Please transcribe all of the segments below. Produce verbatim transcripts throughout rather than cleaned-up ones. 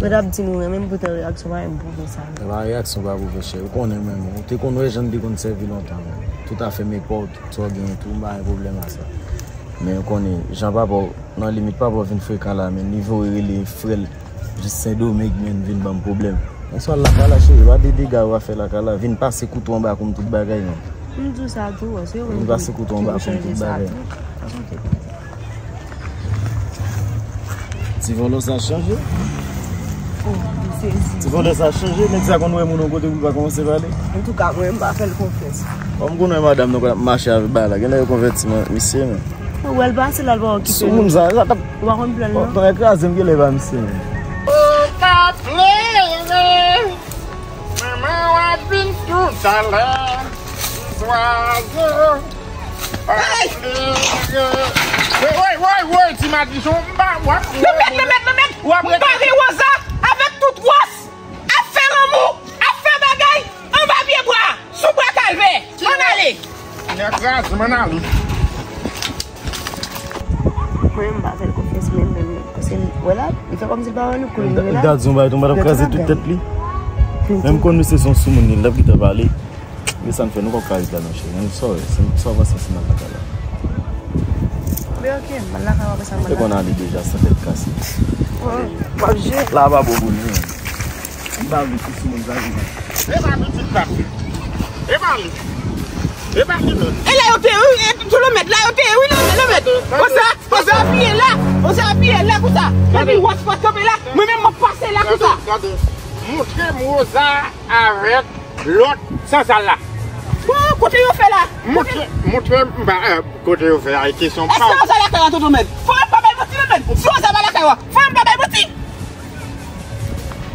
Mwen t ap di nou renmen m, poutan reyaksyon pa menm pwouve sa. E pa reyaksyon pa pwouve, cheri. Ou konnen mwen, ou te konn wè jan m te konn sèvi lontan, men. Tout afè m epa w, tout sa w genyen tou, m pa gen pwoblèm a sa. Men ou konnen, jan papa w, nan limit papa w vin frekan la, men nivo e rele frè l jis Sendomeng, men vin ban m pwoblèm. Men swa l lakay la, cheri, pa de dega ou a fè lakay la, vin pase kouto anba kou m tout bagay, men. M di w sa tou, wè, se ou menm ki chanje sa tou. Vin pase kouto anba kou m tout bagay. Ti vòlò sa chanje? Oh, m sezi. Ti vòlò sa chanje, nèg sa konn wè moun yon kote pou l pa kòmanse pale. Antouka, mwen, m pa fè l konfyans. Kòm m konn wè madanm nan konn ap mache avèk bagay la, genlè yo konvèti misye, men. Ou wè l pase la, l pa okipe nou. Sou moun sa, sa t ap... Ou pa konn plan l, non? Bon, kraze m genlè pa misye, men. Ou pa plere, manman w ap vin toutalè. Zwazo. Hey! Woy, woy, woy, woy, ti madichon, m pa, w ap... Lanmèd, lanmèd, lanmèd! W ap... M bare Woza avèk tout wòs, ap fè lanmou, ap fè bagay anba pye bwa, sou bwa kalvè. Ann ale! Nèg kraze, m ann ale. Mwen, m pa fè l konfyans menm, menm, menm. Paske, wè la, li fè kòmsi l pa wè nou, kou li rive la. Gad zon bagay, tonbe, l ap kraze tout tèt li. Menm konn misye se yon soumoun, li l ap gentan pale. Men sa n fè, nou p ap ka ret la non, cheri. Men sa w, sa w panse si n al lakay la? Men oke, m al lakay w apre sa, m al lakay. Te konn ale deja, san tèt kase. Oh, m ap jwe. La pa bon pou nou, men. M pa vle sou moun sa vin. E pa pitit la. E pa li. E pa li menm. E la yo te, wi, e, tou lanmèd, la yo te, wi, lanmèd, lanmèd. Konsa, konsa apiye la, konsa apiye la, konsa. Epi wòch pa kanpe la, mwen menm m ap pase la, konsa. Gade, gade. Montre m Woza avèk lòt sanzal la. Bon, kote yo fè la? Montre, montre m ba, eh, kote yo fè la, e kesyon pa w. Èske Woza lakay la, tonton mèt? Fò m pa bay manti, non, mèt. Si Woza pa lakay la, fò m pa bay manti.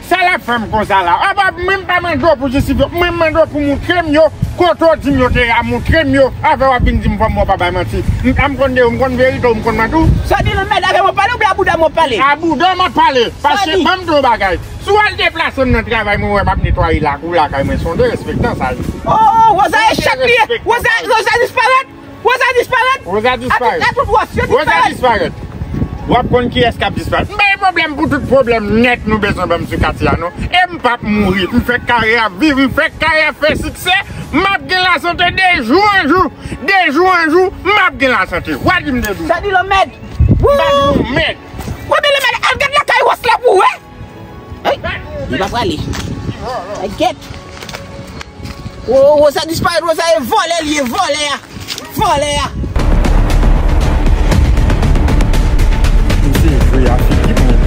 Sa l ap fè m konsa la? Apa, mwen m pa mande w pou jistifye, mwen m mande w pou montre m yo, kote w di m yo te ye a, montre m yo, avè w ap vin di m fò m wè w pa bay manti. M, m konn de yo, m konn verite w, m konn manti w. Sa di lanmèd avè mwen pale oubyen a bouda mwen pale? A bouda mwen pale. Paske, ban m di w yon bagay. Si w al deplase m nan travay, mwen wè m ap netwaye lakou lakay mwen, se yon derespektan sa ye. Oh, oh, Woza echèk li ye. Woza, Woza disparèt. Woza disparèt. Woza disparèt. A tout, a tout wòch, yo disparèt. Woza disparèt. W ap konn kiyès k ap disparèt. M pa gen pwoblèm pou tout pwoblèm nèt nou bezwen ban m sou katye a, non. E m p ap mouri. M fèk kare ap viv, m fèk kare ap fè siksè. M ap gen lasante de jou an jou. De jou an jou, m ap gen lasante. W a di m de jou. Sa di lanmèd. M pa di lanmèd. Wè, men lanmèd, al gad lakay wòch la pou wè. Hey, li pa prale. Ay, gèt. Wo, Woza disparèt, Woza e vòlè li ye, vòlè a. Vòlè a. Misye jwe a figi mwen.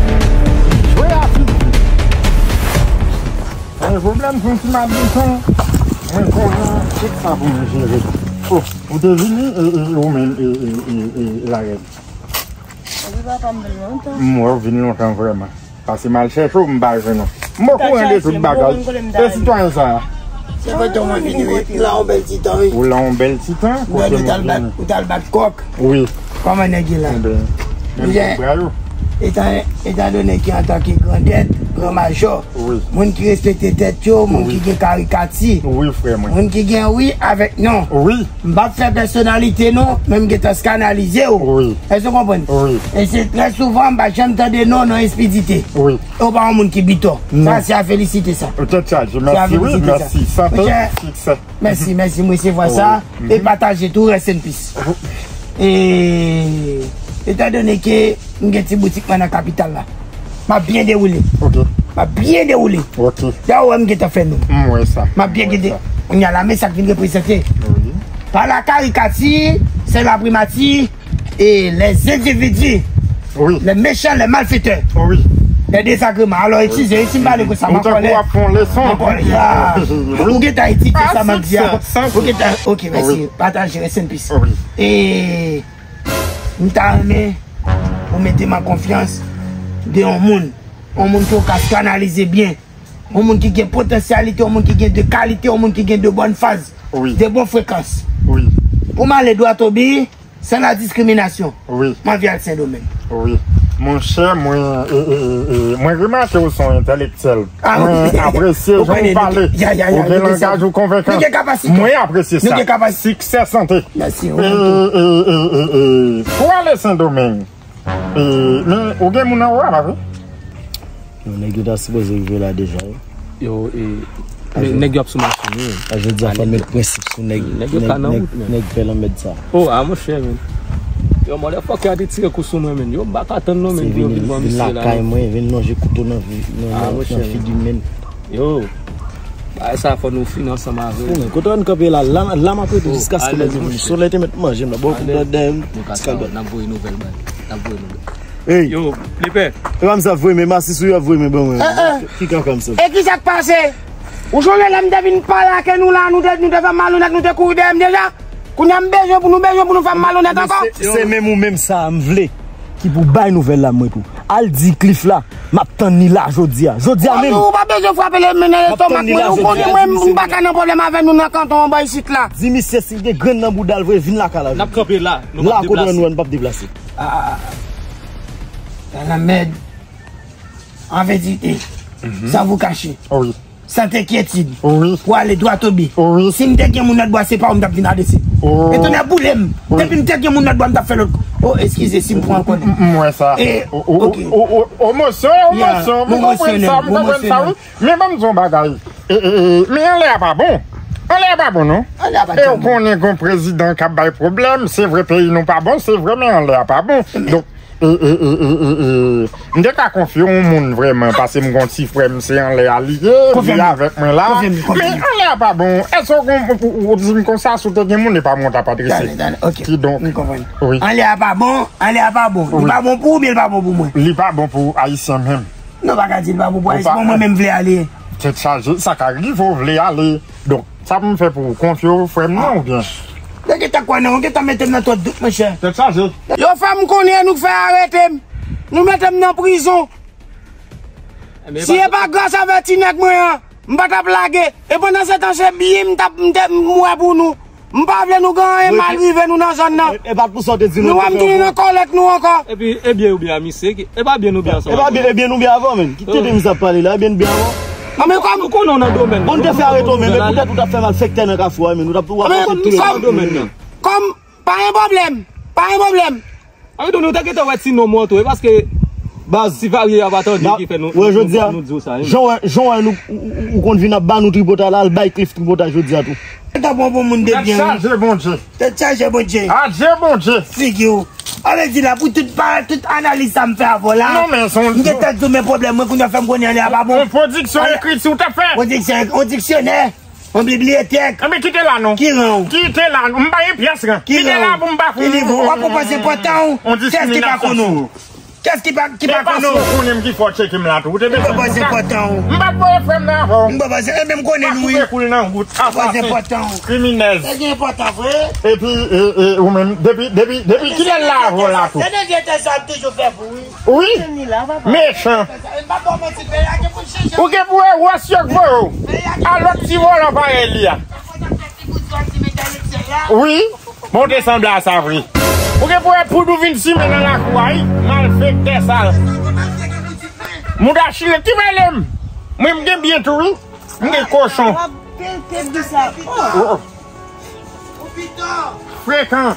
Jwe a figi. Pa gen pwoblèm, se yon ti madichon. Mwen konnen tout sa pou mwen jere. Oh, ou te vini, e, e, ou menm, e, e, e, e, Larèn. Epi papa m vin lontan. M wè w vin lontan vrèman. Paske m al chèche w, m pa jwenn ou. M okouran de tout bagay. E sitwayen sa a? Se kote mwen vini, wi. M la yon bèl ti tan, wi. Ou la yon bèl ti tan? Kote m vini? Ou t al bat kòk? Wi. Kòman nèg ye la? Ebyen, menm bra yo. Etan, etan done ke antanke grandèt, gran majò, wi, moun ki respekte tèt yo, moun ki gen karikati, wi, frè mwen, moun ki gen wi avèk non. Wi. M p ap fè pèsonalite non, men m gentan skanalize w. Wi. Èske w konprann? Wi. E se trè souvan, m pa janm tande non nan Espidite. Wi. E w pa yon moun ki bitò. Non. Sa, se a felisite sa. Tèt chaje, mèsi, wi, mèsi. Sante, siksè. Mèsi, mèsi, m resevwa sa. Wi. E pataje tou, rest in peace. E, etan done ke m gen ti boutik mwen nan kapital la. M ap byen dewoule. Ok. M ap byen dewoule. Ok. Dayè, ou wè m gentan fè nou. M wè sa. M ap byen gide. Kounye a la, men sa k vin reprezante. Wi. Pa la karikati, se la primati, e les individus, wi, les méchants, les malfaiteurs, wi, les désagréments. Alò, eskize, si m pale konsa, m an kòlè. Ou tankou w ap fè yon leson. M an kòlè. Ou gentan etidye sa m ap di a. Ou gentan, ok, mèsi. Pataje, rest in peace. Wi. E M ta renmen ou mete m an konfyans de yon moun. Yon moun ke w ka kanalize byen. Yon moun ki gen potansyalite, yon moun ki gen de kalite, yon moun ki gen de bòn faz, wi, de bon frekans. Wi. Pou m ale dwat o bi, san la diskriminasyon, wi, m anvi al Sendomeng. Wi. Monchè, mwen, e, e, e, e, mwen remake w se yon entèlektyèl. Ah, mwen apresye jan w pale. Ou gen langaj ou konvenkan. Mwen apresye sa. Siksè, sante. Mèsi. E, e, e, e, e, pou ale Sendomeng. E, men, ou gen moun anwo a, pa vre? Nèg yo ta sipoze rive la deja, wi. Yo, e, nèg yo ap sou machin, wi. A jodi a fò met prensip sou nèg, nèg yo ka nan wout, men. Nèg fè lanmèd sa. Oh, a monchè, men. Yo, motherfucker a te tire kou sou mwen, men. Yo, m pa ka tann non, men, pou yo vin pran misye la, lakay mwen, vin lonje kouto nan, nan, nan figi, men. Yo, bagay sa fò nou fini ansanm avè yo. Kote w kanpe la, la, la m ap rete jiskaske lè di, solèy te mèt manje m la, bò, dèyè m, ti kalbèt. N ap voye nouvèl, bay. N ap voye nouvèl. Ey. Yo, lepè. E pa m sa voye, men masis ou yo ap voye, men ban mwen. Ki kaka m sa? E ki sa k pase? Ou sonje lè m te vin pale ak nou la, nou te, nou te fè malonèt, nou te kouri dèyè m deja? Kounye a m bezwen pou nou, bezwen pou nou fè m malonèt ankò? Se, se menm ou menm sa a m vle ki pou bay nouvèl la, mwen tou. Al di Cliff la, m ap tann li la jodi a. Jodi a menm. Ou pa bezwen frape l nan lestomak mwen, ou konnen mwen, m pa ka nan pwoblèm avè nou nan kanton anba isit la. Di misye si l gen grenn nan bouda l vre, vin lakay la. N ap kanpe la, nou p ap deplase. La kote nou an, nou p ap deplase. Ah, ah, ah. Sa lanmèd. An verite, san vou kache. San enkyetid. Pou ale dwat o bi. Si m te gen moun lòtbò, se pa ou m t ap vin adrese. E tonnè boule m. Depi m te gen moun lòtbò, m t ap fè lòt. Oh, eskize si m pran kòlè. M wè sa. E, o, o, ok. O, o, o, emosyon, emosyon. M konprann sa, m konprann sa, wi. Men ban m di w yon bagay. E, e, e, men anlè a pa bon. Anlè a pa bon, non. Anlè a pa bon. E w konnen gon prezidan k ap bay pwoblèm. Se vre peyi nou pa bon, se vre, men anlè a pa bon. Donk, e, e, e, e, e, e, m te ka konfye yon moun vrèman, paske m gon ti frè m, se anlè a li ye, li avèk mwen la. Men anlè a pa bon. Èske w gon, ou, ou, ou di m konsa, si w te gen moun, e pa mwen w t ap adrese. Kidonk, wi. Anlè a pa bon, anlè a pa bon. Li pa bon pou ou, oubyen li pa bon pou mwen? Li pa bon pou Ayisyen menm. Non, pa ka di l pa bon pou Ayisyen, mwen menm m vle ale. Tèt chaje, sa ka rive w vle ale. Donk, sa pou m fè pou ou, konfye w frè m nan oubyen? Yo gentan kwè nan, yo gentan mete m nan twòp dout, monchè. Tèt chaje. Yo fè m konnen nou k fè arete m. Nou mete m nan prizon. Si e pa gras avè ti nèg mwen an, m pa t ap lage. E pandan se tan, se byen m t ap, m te, m wè pou nou. M pa vle nou gen anyen mal rive nou nan zòn nan. E, e pa t pou sa w te di nou. Nou wè m tounen nan kòlèt nou ankò. Epi, e byen ou byen a misye, e pa byen nou byen ansanm. E pa byen, e byen nou byen avè w menm. Ki tete misye ap pale la, e byen nou byen avè w. An, men kòm ou konnen w nan domèn nan, bon, te fè arete w menm, men poutèt ou t ap fè malfektè nan kafou a, men nou t ap tou ap fè touye nan domèn nan. Kòm, pa gen pwoblèm, pa gen pwoblèm. Ann tou, nou te gentan wè ti non mwen tou, e paske baz, ti varye a pa tande ki fè nou, nou, nou di w sa, jan wè, jan wè nou, ou, ou, ou konn vin ap ba nou tripotay la, al bay Cliff tripotay jodi a tou. Tèt chaje, Bondye. Tèt chaje, Bondye. Adje, Bondye. Figi w. Sa vle di la, pou tout pa, tout analiz sa m fè avè w la, m gentan di w, men pwoblèm mwen, kounye a fè m konnen anlè a pa bon. Yon pwodiksyon ekriti ou t ap fè. Pwodiksyon, yon diksyonè. Yon bibliyotèk. Enben, kite la non. Ki ran w? Kite la non. M pa gen pyès ran. Kite la pou m pa fè yon, w ap pran pòz enpòtan w. Kès ki pa konnen w? Kès ki pa, ki pa konnen w? E paske w konnen m ki fè w tcheke m la tou. Ou te bezwen pran pòz enpòtan w. M pa t voye frè m nan avè w. M pran pòz, enben m konnen nou wi. Pran koul nan wout. Pran pòz enpòtan w. Kriminèl. Sa gen enpòtan vre. Epi, e, e, ou menm, depi, depi, depi kilè l la avè w la tou? Se de vye tèt sa ap toujou fè pou wi. Wi. Mechan. Ou gen pou wè wòs yo k voye w a lòt ti vòlò parèy li a. Wi. Bon, te sanble a sa vre. Ou gen pou wè poud ou vin simen nan lakou a, wi. Malfektè sal. Mouda chile, ki rele m? Mwen, m gen byen tou, wi. M gen kochon. Frekan.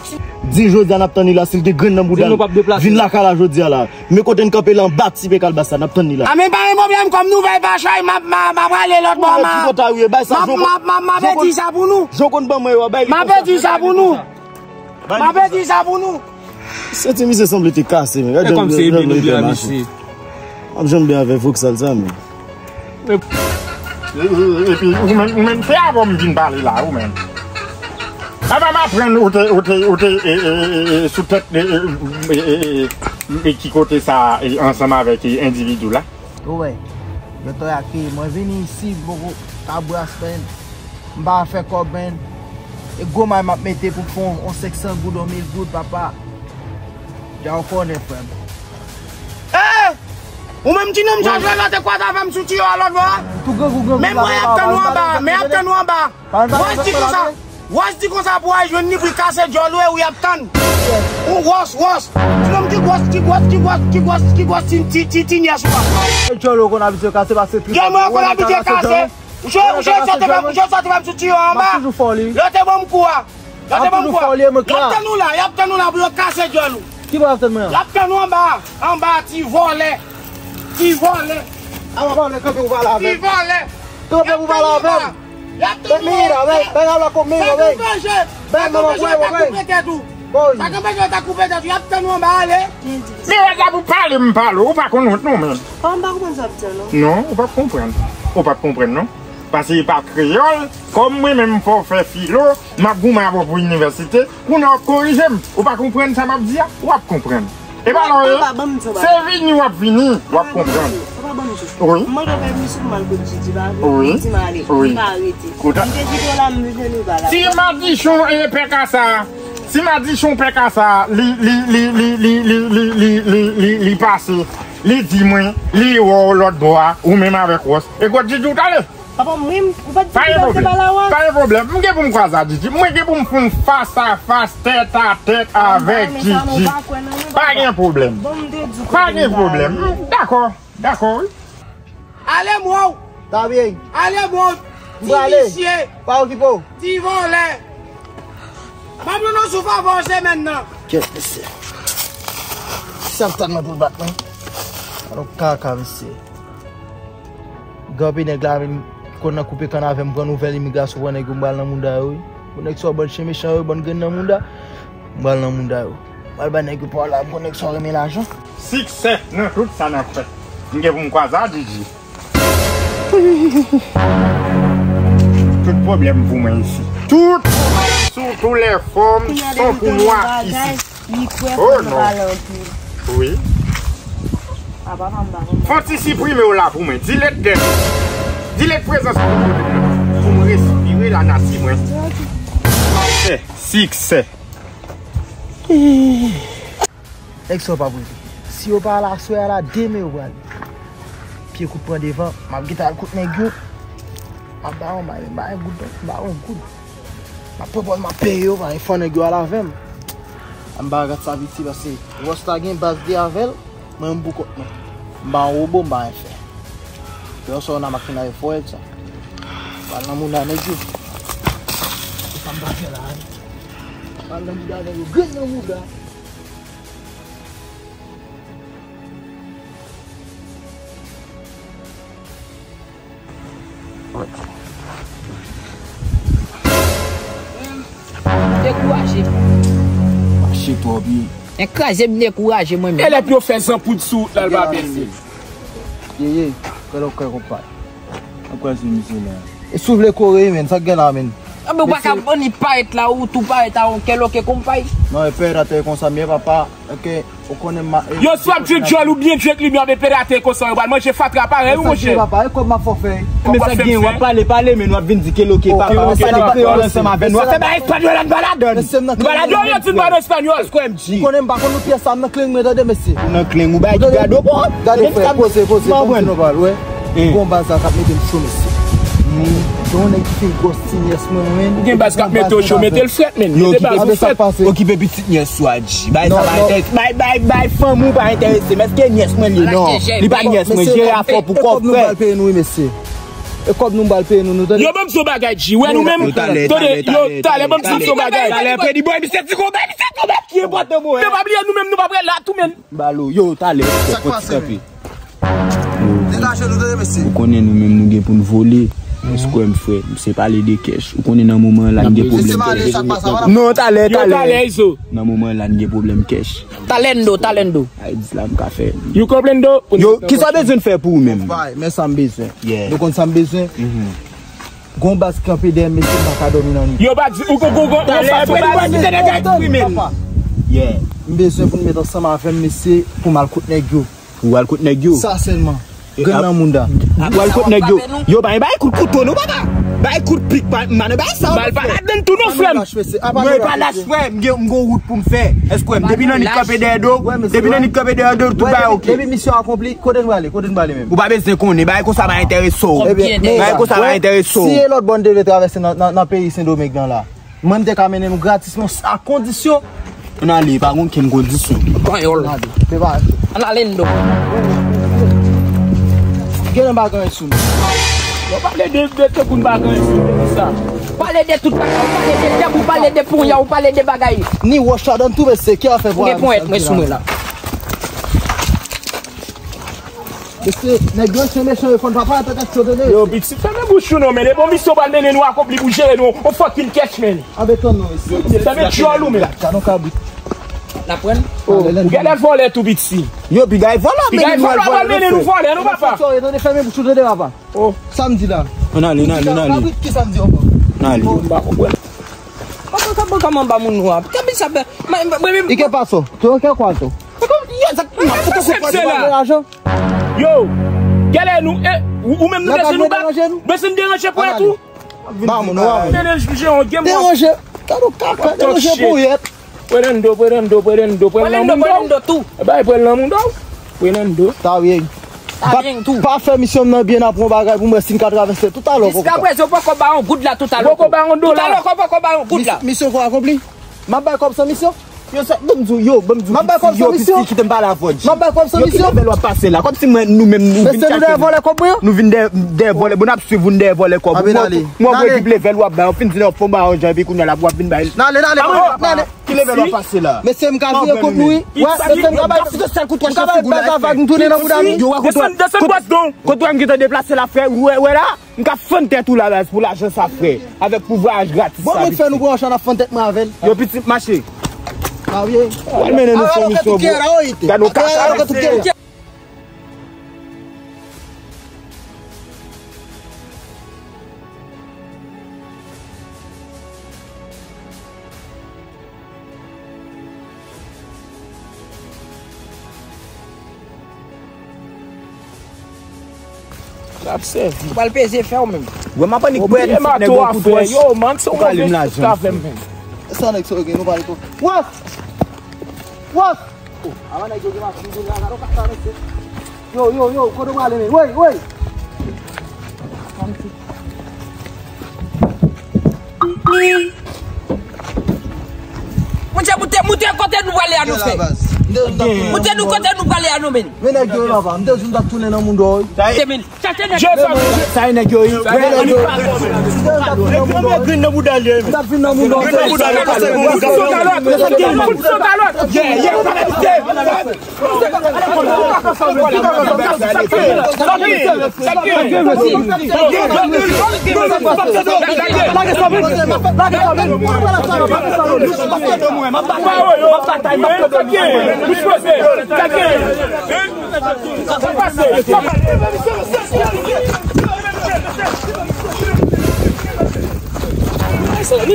Di jodi a n ap tann li la, si l gen grenn nan bouda l, vin lakay la jodi a la. Men kote n kanpe la anba ti pe kalbas la, n ap tann li la. A men pa gen pwoblèm, kòm nouvèl pa chay, m ap, m ap, m ap ale lòt bò, m a, m ap, m ap, m ap di sa pou nou. Jan w konn ban mwen yo a, bay li konsa. M ap di sa pou nou. M ap di sa pou nou. Senti misye sanble te kase, men. Gad jan, jan, jan li te mache. M ap janm byen avè voksal sa, men. E, e, e, epi, ou menm, ou menm, se avè w m vin pale la, ou menm. Apa m aprann ou te, ou te, ou te, e, e, e, e, sou tèt, e, e, e, e, e, e, ki kote sa, e, ansanm avèk, e, endividi w la? Ou wè, yo trake mwen vini isi, m poko ka bwè aspen, m pa fè kòb, men. E gwo may m ap mete pou m fè yon, yon senk san goud, yon mil goud, papa. Dja w konnen, frè m. Eh! Ou menm ti nonm sa jwe la, te kwaze avè m sou tiyo a lòt bò a. Men mwen ap tann ou anba, men ap tann ou anba. Wòs di konsa, Wòs di konsa pou al jwenn li pou l kase djòl ou e ou y ap tann. Ou Wòs, Wòs. Ti nonm ki gwòs, ki gwòs, ki gwòs, ki gwòs, ki gwòs ti, ti, ti, ti nyès ou a. Djòl ou konn abitye kase, pase tout. Djòl mwen konn abitye kase. Ou sot, ou sot avè m sou tiyo a anba. Yo te ban m kou a. Yo te ban m kou a. Y ap tann ou la, y ap tann ou la pou yo kase djòl ou. Ki bò y ap tann mwen an? Y ap tann ou anba, anba ti vòlè. Ti vòlè. A w ap pale kanpe ou pale avè m. Ti vòlè. Kanpe ou pale avè m. Bèk mi la, bèk, bèk alò konmi yo, bèk. Bèk manman bwè yo, bèk. Sa k anpeche yo ta koupe tèt ou, y ap tann ou anba ale. Men rèd la pou pale, m pale, ou pa konn wont non, men. Papa, m pa konprann sa w ap di a, non. Non, ou p ap konprann. Ou p ap konprann, non. Paske e pa kreyòl, kòm mwen menm m fè w fè filo, m ap goumen avè w pou inivèsite, kounye a w ap korije m. Ou pa konprann sa m ap di a? W ap konprann. E pa lò ye. Papa, ban m di w se bagay. Vini w ap vini, w ap konprann. Papa, ban m di w. Wi. M mande w pèmisyon pou m al kot Djidji, pa vre? Wi. Li di m ale. Wi. Li pa rete. Kouta. M te kite w la, m vin jwenn ou pa la. Ti madichon e pè kasa. Ti madichon pè kasa, li, li, li pase. Li di mwen, li wè w lòt bò a, ou menm avèk Wòs. E kot Djidji w t ale? Papa, mwen, ou pa t di m pou m te pale a Wòs? Pa gen pwoblèm. M gen pou m kwaze a Djidji. Mwen gen pou m fè yon fas a fas, tèt a tèt avèk Djidji. Pa gen pwoblèm. Pa gen pwoblèm. Dakò. Dakò, wi. Ale mò w. Ta byen. Ale mò w. M prale. Ti visye. Pa okipe w. Ti vòlè. Ban m yon non sou favè w semèn nan. Kèt mesye. Sa ap tann mwen pou l bat mwen. Alò kaka mesye. Ganpe nèg la vin konn nan koupe kann avè m, pran nouvèl imigrasyon, pran nèg yo, m pral nan mouda yo, wi. Bon nèg sa yo, bann chen mechan yo, bann grenn nan mouda. M pral nan mouda yo. M pral bay nèg yo pawòl la, bon nèg sa yo renmen lajan. Siksè nan tout sa n ap fè. M gen pou m kwaze a Djidji. Tout pwoblèm pou mwen isi. Tout pwoblèm sou tou lè fòm, son kou nwa isi. Li kwè fò nou pale anpil. Wi. A papa m pa konn. Fò ti siprime w la pou mwen. Delete them. Delete prezans pou mwen pou m respire la nati mwen. Siksè. Siksè. Nèg sa yo p ap rete. Si yo pa al aswè a la, demen yo prale. Pye kout pran devan, m ap gentan al kot nèg yo. M ap ba yo, m ba yo goud, m ba yo goud. M ap pran pòz, m ap peye yo, pa gen fò nèg yo al avè m. M pa rat sa piti paske Wòs la gen baz de avè l, mwen menm pou kont mwen. M pa yon wobo, m pa anyen fè. Lè w sò nan makina yo fò èd sa. Pral nan mouda nèg yo. Se sa m pral fè la, wi. Pral nan mouda nèg yo, grenn nan mouda. Dekouraje. Mache twò byen. Men kraze m dekouraje mwen menm. Elèv yo fè zanpoud sou wout la, l pa bèl menm. Yeye, kè lòk kè konpay. An kwa se misye la? E si w vle kore, men, sa k gen la, men? Anben, ou pa ka banni parèt la, ou tou parèt a yon kè lòk kè konpay. Non, e pè atè konsa, men papa, ok. Ou konnen ma, e, yo swa ap jwe djòl oubyen jwe ak limyè, men predatè konsa yo pral manje fatra parèy wi, monchè. Papa, e kòb m ap fè w fè? Men sa gen, w ap pale, pale, men w ap vin di ke loke, papa, w ap pale kreyòl ansanm avè nou, w ap fè bagay espanyòl, ann pa ladann. Nou pa ladann. Yo, yo di m pale espanyòl. Èske w M G. Ou konnen m pa konn nou pyès sa, m nan kling mwen, tande, mesye. Ou nan kling, ou bay ki gado, bon. Gade, frè, poze, poze, ban m di nou pale, wè. Gon baz la k ap mete m cho, mesye. Gen yon nèg ki fin gwòs ti nyès mwen, men. Ou gen baz k ap mete w cho, mete l frèt, men. Mete baz ou frèt. Okipe pitit nyès ou a, G. Bay sa pa enterese. Bay, bay, bay fanmi w pa enterese. Men èske nyès mwen li ye? Non. Li pa nyès mwen, jere afè w pou kòb, frè. E kòb nou m pral peye nou, wi, mesye. E kòb nou m pral peye nou, nou tande? Yo, ban m di yon bagay, G. Wè nou menm, tande, yo, talè, ban m di yon bagay. Talè, Freddy Boy, misye ti konbè, misye konbè ki enpòtan, mwen. Men pa bliye, nou menm, nou pa prè la, tou, men. Balo, yo, talè, fè pòt kanpe. Degaje nou, tande, mesye. Ou konnen nou menm nou gen pou n vole. Èske w kwè m, frè? M se pale de kèch. Ou konnen nan moman an la n gen pwoblèm kèch. Non, talè, talè. Nan moman an la n gen pwoblèm kèch. Talendo, talendo. Ay, di la m ka fè. You comprendo? Yo, kisa w bezwen n fè pou ou menm? Bay, men sa m bezwen. Nou konn sa m bezwen? Gon baz kanpe dèyè m, mesye, m pa ka dòmi nan nwi. Yo pa di, ou gon, gon, gon, gon baz kanpe dèyè m, mesye. Yeah. M bezwen pou n met ansanm avè m, mesye, pou m al kot nèg yo. Ou al kot nèg yo? Sa sèlman. Grenn nan mouda. Ou al kot nèg yo? Yo, bay, bay kout kouto, non, papa. Bay kout pik, pa, man, bay sa. Bal pa ladann tou, non, frè m. Mwen pa lach, frè m, gen, m gon wout pou m fè. Èske w kwè m? Depi nan nèg kanpe dèyè do, depi nan nèg kanpe dèyè do, tout bagay oke. Depi misyon akonpli, kote n prale? Kote n prale menm? Ou pa bezwen konnen, bagay konsa pa enterese w. Bagay konsa pa enterese w. Si e lòt bò n te vle travèse nan, nan, nan peyi Sendomeng nan la, mwen m te ka mennen nou gratis, men a kondisyon. Ann ale, pa gen okenn kondisyon. Panyòl. Ann ale, n do. Gen nan bagay sou nou. Yo pale de, de, de tout bagay sou nou, sa. Pale de tout bagay, ou pale de dèb, ou pale de ponya, ou pale de bagay. Ni wòch ladann tou, mesye, ki afè pou... Gen ponyèt mwen sou mwen la. Mesye, nèg yo se mechan, yo konn papa, tèt yo tande. Yo, pitit, fèmen bouch ou non, men e bon misyon pral mennen nou akobli pou jere nou, on fucking catch, man. Anben tann non, mesye. Fèmen djòl ou, men. Gad yon kabrit. N ap pran. Oh, ou genlè vòlè tou, pitit. Yo, piga e vòlè, piga e vòlè, pral mennen nou vòlè, non, papa. Tande, fèmen bouch ou, tande, papa. Oh. Sa m di la. Ann ale, ann ale, ann ale. Kabrit, ki sa m di ankò? Ann ale. Bon, m pa konprann. Kòman, kòman, kòman ba moun nwa? Kabrit sa fè. Mwen, mwen, mwen, mwen. Ike paso. Tou ke kwanto. Yo, sa, m ap fout ou kout lajan. Yo, genlè nou, e, ou, ou menm nou bezwen nou bat. Bezwen deranje pwèt ou. Ba moun, ba moun. Deranje, on game. Deranje. Kado kaka, deranje pwèt. Prenando, prenando, prenando, prenando, prenando tou. Bay prenando. Prenando. Ta byen. Pa, pa fè misyon nan byen, n ap pran bagay pou mwen si n ka travèse tout alò. Jiska prezan, ou poko ba yon goud la tout alò. Poko ba yon dola. Tout alò, poko ba yon goud la. Misyon ko akonpli. M ap bay kòb san misyon. Yo, sa, ban m di w, yo, ban m di w, m ap bay kòb san misyon. Yo, pitit, kite m pale avè w. M ap bay kòb san misyon. Yo, ki lèvèl w ap pase la? Kòmsi mwen, nou menm, nou vin chache nou. Mesye, nou dèyè vòlè kòb mwen yo? Nou vin dèyè, dèyè vòlè. Bon, n ap swiv ou, n dèyè vòlè kòb ou. Mwen, mwen, mwen, ki lèvèl w ap bay? Ou fin di n ap fè yon bagay, epi kounye a la pou w ap vin bay. N ale, n ale, n ale. Ki lèvèl w ap pase la? Mesye, m ka vire kont nou, wi. Wè, mesye, m ka bay, m ka bay bèl kavag, m tounen nan bouda nou. Yo, wè, kote w, kote w, kote w, m gentan deplase la, frè, ou wè, wè la? M ka fann tèt ou la, baz, pou lajan sa, frè. Avèk pou vwayaj gratis sa, pitit. Bon, mwen fè nou pran chan, n ap fann tèt mwen avè l. Yo, pitit, mache. A wi. W al mennen nou sou misyon, bro. Gad nou kaka, mesye. L ap sèvi. Ou pral peze fè ou menm. Wè, m ap annik bwè, m fout nèg yon kout wòch. Yo, man, se yon move fout avè m menm. Sa nèg sa yo gen, nou pral tou. Wòch! Wòch! Oh, avan nèg yo gen machin vin la, gade yon kaka mesye. Yo, yo, yo, kote w prale men? Wey, wey! Monchè, moute, moute kote nou prale a nou frè. Moute nou kote nou prale a nou, men. Men nèg yo la, pa. M te di m t ap tounen nan moun dò, wi. Te men. Chache nèg. Sa e nèg yo, wi. Sa e nèg yo, wi. M t ap vin nan moun dò. Grin nan bouda li, wi. M t ap vin nan moun dò. Grin nan bouda li. Fout sou kalòt. Fout sou kalòt. Yeah, yeah.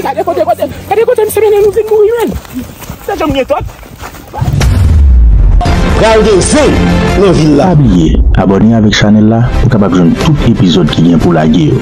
Gade kote, kote, gade kote misye mennen nou vin mouri, menn. Se janm gen tòt. Pral gen zen nan vil la. Pa bliye abòne avèk chanèl la pou w kapab jwenn tout epizòd ki gen pou lage yo.